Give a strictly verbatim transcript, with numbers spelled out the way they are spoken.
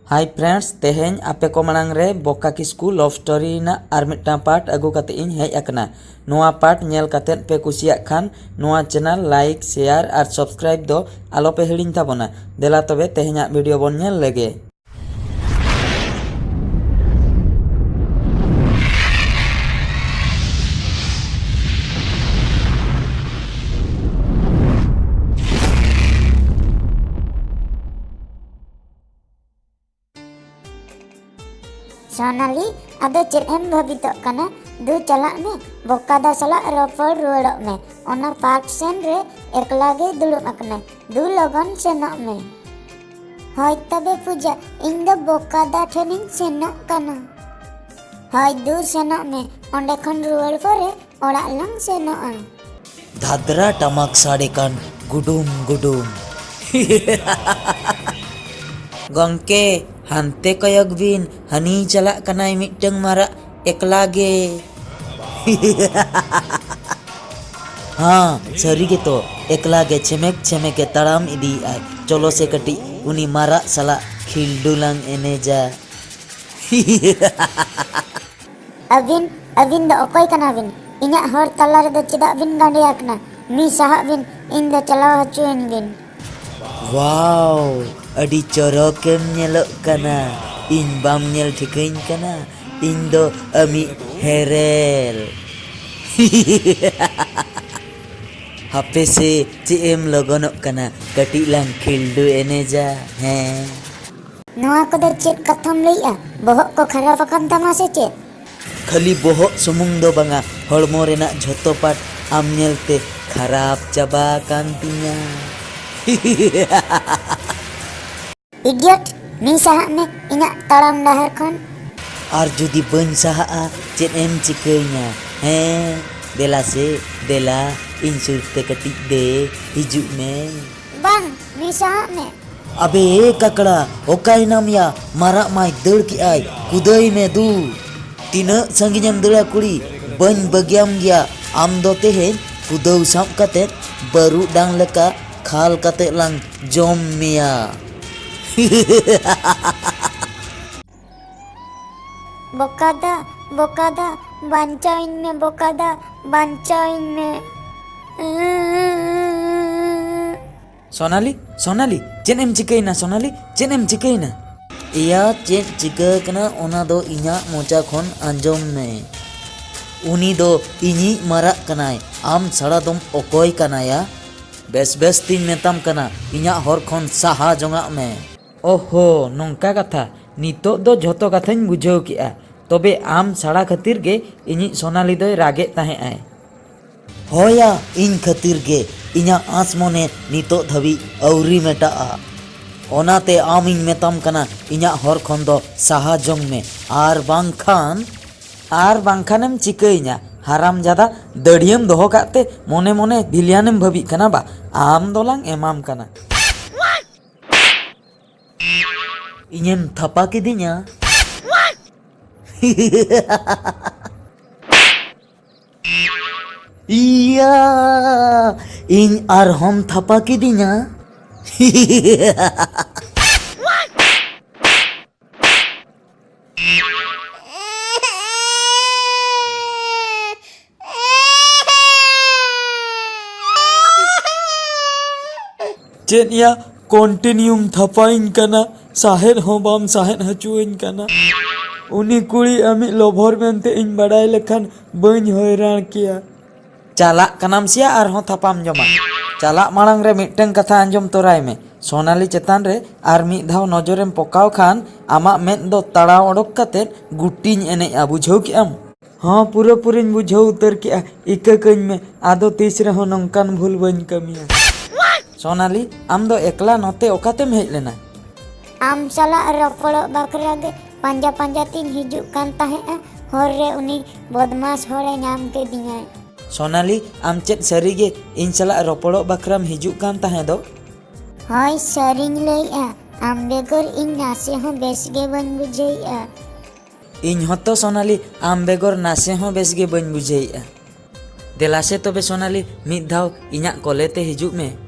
Hi friends, ᱛᱮᱦᱮᱧ ᱟᱯᱮ ᱠᱚ ᱢᱟᱲᱟᱝ ᱨᱮ ᱵᱚᱠᱟ ᱠᱤᱥᱠᱩ love story ᱨᱮᱱᱟᱜ ᱟᱨ ᱢᱤᱫᱴᱟᱝ part ᱟᱹᱜᱩ ᱠᱟᱛᱮ ᱤᱧ ᱦᱮᱡ ᱟᱠᱟᱱᱟ᱾ ᱱᱚᱣᱟ part ᱧᱮᱞ ᱠᱟᱛᱮ ᱯᱮ ᱠᱩᱥᱤᱭᱟᱜ ᱠᱷᱟᱱ ᱱᱚᱣᱟ channel like, share ᱟᱨ subscribe ᱫᱚ ᱟᱞᱚ ᱯᱮ ᱦᱤᱲᱤᱧ ᱛᱟᱵᱚᱱᱟ᱾ ᱫᱮᱞᱟ ᱛᱚᱵᱮ ᱛᱮᱦᱮᱧᱟᱜ video ᱵᱚᱱ ᱧᱮᱞ ᱞᱮᱜᱮ᱾ ᱥᱳᱱᱟᱞᱤ, ᱟᱫᱚ ᱪᱮᱫ ᱮᱢ ᱵᱷᱟᱹᱵᱤᱛᱚᱜ ᱠᱟᱱᱟ? ᱫᱩ, ᱪᱟᱞᱟᱜ ᱢᱮ, ᱵᱚᱠᱟᱫᱟ ᱥᱟᱞᱟᱜ ᱨᱚᱯᱚᱲ ᱨᱩᱣᱟᱹᱲᱚᱜ ᱢᱮ᱾ ᱚᱱᱟ park ᱥᱮᱱ ᱨᱮ ᱮᱠᱞᱟ ᱜᱮᱭ ᱫᱩᱲᱩᱵ ᱟᱠᱟᱱᱟᱭ᱾ ᱫᱩ, ᱞᱚᱜᱚᱱ ᱥᱮᱱᱚᱜ ᱢᱮ᱾ ᱦᱳᱭ ᱛᱚᱵᱮ ᱯᱩᱡᱟ, ᱤᱧ ᱫᱚ ᱵᱚᱠᱟᱫᱟ ᱴᱷᱮᱱᱤᱧ ᱥᱮᱱᱚᱜ ᱠᱟᱱᱟ᱾ ᱦᱳᱭ ᱫᱩ, ᱥᱮᱱᱚᱜ ᱢᱮ, ᱚᱸᱰᱮ ᱠᱷᱚᱱ ᱨᱩᱣᱟᱹᱲ ᱯᱚᱨᱮ ᱚᱲᱟᱜ ᱞᱟᱝ ᱥᱮᱱᱚᱜᱼᱟ᱾ ᱫᱷᱟᱫᱽᱨᱟ ᱴᱟᱢᱟᱠ ᱥᱟᱰᱮ ᱠᱟᱱ ᱜᱩᱰᱩᱢ ᱜᱩᱰᱩᱢ᱾ ᱜᱚᱝᱠᱮ, ᱦᱟᱱᱛᱮ ᱠᱚᱭᱚᱜ ᱵᱤᱱ, ᱦᱟᱹᱱᱤ ᱪᱟᱞᱟᱜ ᱠᱟᱱᱟᱭ ᱢᱤᱫᱴᱟᱝ ᱢᱟᱨᱟᱜ ᱮᱠᱞᱟ ᱜᱮ᱾ ᱦᱟᱸ, ᱥᱟᱹᱨᱤ ᱜᱮᱛᱚ, ᱮᱠᱞᱟ ᱜᱮ ᱪᱷᱮᱢᱮᱠ ᱪᱷᱮᱢᱮᱠ ᱮ ᱛᱟᱲᱟᱢ ᱤᱫᱤᱭᱮᱫᱼᱟᱭ᱾ ᱪᱚᱞᱚ ᱥᱮ ᱠᱟᱹᱴᱤᱡ ᱩᱱᱤ ᱢᱟᱨᱟᱜ ᱥᱟᱞᱟᱜ ᱠᱷᱤᱞᱰᱩ ᱞᱟᱝ ᱮᱱᱮᱡᱟ᱾ ᱟᱹᱵᱤᱱ, ᱟᱹᱵᱤᱱ ᱫᱚ ᱚᱠᱚᱭ ᱠᱟᱱᱟ ᱵᱤᱱ? ᱤᱧᱟᱹᱜ ᱦᱚᱨ ᱛᱟᱞᱟ ᱨᱮᱫᱚ ᱪᱮᱫᱟᱜ ᱵᱤᱱ ᱜᱟᱸᱰᱮ ᱟᱠᱟᱱᱟ? ᱢᱤ ᱥᱟᱦᱟᱜ ᱵᱤᱱ, ᱤᱧ ᱫᱚ ᱪᱟᱞᱟᱣ ᱦᱚᱪᱚᱭᱟᱹᱧ ᱵᱤᱱ᱾ ᱣᱟᱣ, ᱟᱹᱰᱤ ᱪᱚᱨᱚᱠᱮᱢ ᱧᱮᱞᱚᱜ ᱠᱟᱱᱟ᱾ ᱤᱧ ᱵᱟᱢ ᱧᱮᱞ ᱴᱷᱤᱠᱟᱹᱧ ᱠᱟᱱᱟ? ᱤᱧ ᱫᱚ ᱟᱢᱤᱡ ᱦᱮᱨᱮᱞ᱾ ᱦᱟᱯᱮ ᱥᱮ, ᱪᱮᱫ ᱮᱢ ᱞᱚᱜᱚᱱᱚᱜ ᱠᱟᱱᱟ? ᱠᱟᱹᱴᱤᱡ ᱞᱟᱝ ᱠᱷᱤᱞᱰᱩ ᱮᱱᱮᱡᱟ, ᱦᱮᱸ? ᱱᱚᱣᱟ ᱠᱚᱫᱚ ᱪᱮᱫ ᱠᱟᱛᱷᱟᱢ ᱞᱟᱹᱭᱮᱜᱼᱟ? ᱵᱚᱦᱚᱜ ᱠᱚ ᱠᱷᱟᱨᱟᱯ ᱟᱠᱟᱱ ᱛᱟᱢᱟ ᱥᱮ ᱪᱮᱫ? ᱠᱷᱟᱹᱞᱤ ᱵᱚᱦᱚᱜ ᱥᱩᱢᱩᱝ ᱫᱚ ᱵᱟᱝᱟ, ᱦᱚᱲᱢᱚ ᱨᱮᱱᱟᱜ ᱡᱷᱚᱛᱚ part ᱟᱢ ᱧᱮᱞᱛᱮ ᱠᱷᱟᱨᱟᱯ ᱪᱟᱵᱟ ᱟᱠᱟᱱ ᱛᱤᱧᱟ᱾ Idiot, ᱢᱤ ᱥᱟᱦᱟᱜ ᱢᱮ ᱤᱧᱟᱜ ᱛᱟᱲᱟᱢ ᱰᱟᱦᱟᱨ ᱠᱷᱚᱱ᱾ ᱟᱨ ᱡᱩᱫᱤ ᱵᱟᱹᱧ ᱥᱟᱦᱟᱜᱼᱟ, ᱪᱮᱫ ᱮᱢ ᱪᱤᱠᱟᱹᱧᱟ? ᱦᱮᱸ, ᱫᱮᱞᱟ ᱥᱮ, ᱫᱮᱞᱟ, ᱤᱧ ᱥᱩᱨ ᱛᱮ ᱠᱟᱹᱴᱤᱡ ᱫᱮ ᱦᱤᱡᱩᱜ ᱢᱮ᱾ ᱵᱟᱝ, ᱢᱤ ᱥᱟᱦᱟᱜ ᱢᱮ᱾ ᱟᱵᱮ ᱮ ᱠᱟᱠᱲᱟ, ᱚᱠᱟᱭᱮᱱᱟᱢ ᱭᱟ? ᱢᱟᱨᱟᱜ ᱢᱟᱭ ᱫᱟᱹᱲ ᱠᱮᱜᱼᱟᱭ, ᱠᱩᱫᱟᱹᱭ ᱢᱮ ᱫᱩ᱾ ᱛᱤᱱᱟᱹᱜ ᱥᱟᱺᱜᱤᱧᱮᱢ ᱫᱟᱹᱲᱟ ᱠᱩᱲᱤ? ᱵᱟᱹᱧ ᱵᱟᱹᱜᱤᱭᱟᱢ ᱜᱮᱭᱟ᱾ ᱟᱢ ᱫᱚ ᱛᱮᱦᱮᱧ ᱠᱩᱫᱟᱹᱣ ᱥᱟᱵ ᱠᱟᱛᱮ ᱵᱟᱹᱨᱩᱰᱟᱝ ᱞᱮᱠᱟ ᱠᱷᱟᱞ ᱠᱟᱛᱮ ᱞᱟᱝ ᱡᱚᱢ ᱢᱮᱭᱟ᱾ ᱵᱚᱠᱟᱫᱟ, ᱵᱚᱠᱟᱫᱟ, ᱵᱟᱧᱪᱟᱣᱤᱧ ᱢᱮ ᱵᱚᱠᱟᱫᱟ, ᱵᱟᱧᱪᱟᱣᱤᱧ ᱢᱮ᱾ ᱥᱳᱱᱟᱞᱤ, ᱥᱳᱱᱟᱞᱤ, ᱪᱮᱫ ᱮᱢ ᱪᱤᱠᱟᱹᱭᱮᱱᱟ ᱥᱳᱱᱟᱞᱤ? ᱪᱮᱫ ᱮᱢ ᱪᱤᱠᱟᱹᱭᱮᱱᱟ? ᱮᱭᱟ, ᱪᱮᱫ ᱪᱤᱠᱟᱹ ᱟᱠᱟᱱᱟ ᱚᱱᱟ ᱫᱚ ᱤᱧᱟᱜ ᱢᱚᱪᱟ ᱠᱷᱚᱱ ᱟᱸᱡᱚᱢ ᱢᱮ᱾ ᱩᱱᱤ ᱫᱚ ᱤᱧᱤᱡ ᱢᱟᱨᱟᱜ ᱠᱟᱱᱟᱭ, ᱟᱢ ᱥᱟᱲᱟ ᱫᱚᱢ ᱚᱠᱚᱭ ᱠᱟᱱᱟᱭᱟ? ᱵᱮᱥ ᱵᱮᱥ ᱛᱤᱧ ᱢᱮᱛᱟᱢ ᱠᱟᱱᱟ, ᱤᱧᱟᱜ ᱦᱚᱨ ᱠᱷᱚᱱ ᱥᱟᱦᱟ ᱡᱚᱝᱟᱜ ᱢᱮ᱾ ᱳᱦᱳ, ᱱᱚᱝᱠᱟ ᱠᱟᱛᱷᱟ᱾ ᱱᱤᱛᱚᱜ ᱫᱚ ᱡᱷᱚᱛᱚ ᱠᱟᱛᱷᱟᱧ ᱵᱩᱡᱷᱟᱹᱣ ᱠᱮᱜᱼᱟ᱾ ᱛᱚᱵᱮ ᱟᱢ ᱥᱟᱲᱟ ᱠᱷᱟᱹᱛᱤᱨ ᱜᱮ ᱤᱧᱤᱡ ᱥᱳᱱᱟᱞᱤ ᱫᱚᱭ ᱨᱟᱜᱮᱫ ᱛᱟᱦᱮᱸᱜ ᱟᱭ᱾ ᱦᱳᱭᱟ, ᱤᱧ ᱠᱷᱟᱹᱛᱤᱨ ᱜᱮ᱾ ᱤᱧᱟᱜ ᱟᱸᱥ ᱢᱚᱱᱮ ᱱᱤᱛᱚᱜ ᱫᱷᱟᱹᱵᱤᱡ ᱟᱹᱣᱨᱤ ᱢᱮᱴᱟᱜᱼᱟ᱾ ᱚᱱᱟᱛᱮ ᱟᱢᱤᱧ ᱢᱮᱛᱟᱢ ᱠᱟᱱᱟ, ᱤᱧᱟᱜ ᱦᱚᱨ ᱠᱷᱚᱱ ᱫᱚ ᱥᱟᱦᱟ ᱡᱚᱝ ᱢᱮ, ᱟᱨ ᱵᱟᱝᱠᱷᱟᱱ ᱟᱨ ᱵᱟᱝᱠᱷᱟᱱᱮᱢ ᱪᱤᱠᱟᱹᱭᱤᱧᱟ? ᱦᱟᱨᱟᱢ ᱡᱟᱫᱟ, ᱫᱟᱹᱲᱤᱭᱟᱹᱢ ᱫᱚᱦᱚ ᱠᱟᱜ ᱛᱮ ᱢᱚᱱᱮ ᱢᱚᱱᱮ ᱵᱷᱤᱞᱤᱭᱟᱱᱮᱢ ᱵᱷᱟᱹᱵᱤᱜ ᱠᱟᱱᱟ ᱵᱟ? ᱟᱢ ᱫᱚᱞᱟᱝ ᱮᱢᱟᱢ ᱠᱟᱱᱟ᱾ ᱤᱧᱮᱢ ᱛᱷᱟᱯᱟ ᱠᱤᱫᱤᱧᱟ᱾ ᱤᱭᱟ, ᱤᱧ ᱟᱨᱦᱚᱸᱢ ᱛᱷᱟᱯᱟ ᱠᱤᱫᱤᱧᱟ᱾ ᱪᱮᱫ ᱭᱟ, continueᱢ ᱛᱷᱟᱯᱟᱭᱤᱧ ᱠᱟᱱᱟ, ᱥᱟᱦᱮᱫ ᱦᱚᱸ ᱵᱟᱢ ᱥᱟᱦᱮᱫ ᱦᱚᱪᱚᱣᱟᱹᱧ ᱠᱟᱱᱟ᱾ ᱩᱱᱤ ᱠᱩᱲᱤ ᱟᱢᱤᱡ ᱞᱚᱵᱷᱚᱨ ᱢᱮᱱᱛᱮ ᱤᱧ ᱵᱟᱰᱟᱭ ᱞᱮᱠᱷᱟᱱ ᱵᱟᱹᱧ ᱦᱚᱭᱨᱟᱱ ᱠᱮᱭᱟ᱾ ᱪᱟᱞᱟᱜ ᱠᱟᱱᱟᱢ ᱥᱮᱭᱟ ᱟᱨᱦᱚᱸ ᱛᱷᱟᱯᱟᱢ ᱡᱚᱢᱟ? ᱪᱟᱞᱟᱜ ᱢᱟᱲᱟᱝ ᱨᱮ ᱢᱤᱫᱴᱟᱝ ᱠᱟᱛᱷᱟ ᱟᱸᱡᱚᱢ ᱛᱚᱨᱟᱭ ᱢᱮ᱾ ᱥᱳᱱᱟᱞᱤ ᱪᱮᱛᱟᱱ ᱨᱮ ᱟᱨ ᱢᱤᱫ ᱫᱷᱟᱣ ᱱᱚᱡᱚᱨᱮᱢ ᱯᱚᱠᱟᱣ ᱠᱷᱟᱱ ᱟᱢᱟᱜ ᱢᱮᱫ ᱫᱚ ᱛᱟᱲᱟᱣ ᱚᱰᱚᱠ ᱠᱟᱛᱮᱫ ᱜᱩᱴᱤᱧ ᱮᱱᱮᱡᱼᱟ, ᱵᱩᱡᱷᱟᱹᱣ ᱠᱮᱜᱼᱟᱢ? ᱦᱚᱸ, ᱯᱩᱨᱟᱹᱯᱩᱨᱤᱧ ᱵᱩᱡᱷᱟᱹᱣ ᱩᱛᱟᱹᱨ ᱠᱮᱜᱼᱟ᱾ ᱤᱠᱟᱹ ᱠᱟᱹᱧ ᱢᱮ, ᱟᱫᱚ ᱛᱤᱥ ᱨᱮᱦᱚᱸ ᱱᱚᱝᱠᱟᱱ ᱵᱷᱩᱞ ᱵᱟᱹᱧ ᱠᱟᱹᱢᱤᱭᱟ᱾ ᱥᱳᱱᱟᱞᱤ, ᱟᱢ ᱫᱚ ᱮᱠᱞᱟ ᱱᱚᱛᱮ ᱚᱠᱟᱛᱮᱢ ᱦᱮᱡ ᱞᱮᱱᱟ? ᱟᱢ ᱥᱟᱞᱟᱜ ᱨᱚᱯᱚᱲᱚᱜ ᱵᱟᱠᱷᱨᱟ ᱜᱮ ᱯᱟᱸᱡᱟ ᱯᱟᱸᱡᱟ ᱛᱤᱧ ᱦᱤᱡᱩᱜ ᱠᱟᱱ ᱛᱟᱦᱮᱸᱜᱼᱟ, ᱦᱚᱨ ᱨᱮ ᱩᱱᱤ ᱵᱚᱫᱢᱟᱥ ᱦᱚᱲᱮ ᱧᱟᱢ ᱠᱮᱫᱤᱧᱟᱭ᱾ ᱥᱳᱱᱟᱞᱤ, ᱟᱢ ᱪᱮᱫ ᱥᱟᱹᱨᱤᱜᱮ ᱤᱧ ᱥᱟᱞᱟᱜ ᱨᱚᱯᱚᱲᱚᱜ ᱵᱟᱠᱷᱨᱟᱢ ᱦᱤᱡᱩᱜ ᱠᱟᱱ ᱛᱟᱦᱮᱸ ᱫᱚ? ᱦᱳᱭ, ᱥᱟᱹᱨᱤᱧ ᱞᱟᱹᱭᱮᱜᱼᱟ, ᱟᱢ ᱵᱮᱜᱚᱨ ᱤᱧ ᱱᱟᱥᱮ ᱦᱚᱸ ᱵᱮᱥ ᱜᱮ ᱵᱟᱹᱧ ᱵᱩᱡᱷᱟᱹᱣᱮᱜᱼᱟ᱾ ᱤᱧ ᱦᱚᱸᱛᱚ ᱥᱳᱱᱟᱞᱤ, ᱟᱢ ᱵᱮᱜᱚᱨ ᱱᱟᱥᱮ ᱦᱚᱸ ᱵᱮᱥ ᱜᱮ ᱵᱟᱹᱧ ᱵᱩᱡᱷᱟᱹᱣᱮᱜᱼᱟ᱾ ᱫᱮᱞᱟ ᱥᱮ ᱛᱚᱵᱮ ᱥᱳᱱᱟᱞᱤ, ᱢᱤᱫ ᱫᱷᱟᱣ ᱤᱧᱟᱜ ᱠᱚᱞᱮ ᱛᱮ ᱦᱤᱡᱩᱜ ᱢᱮ᱾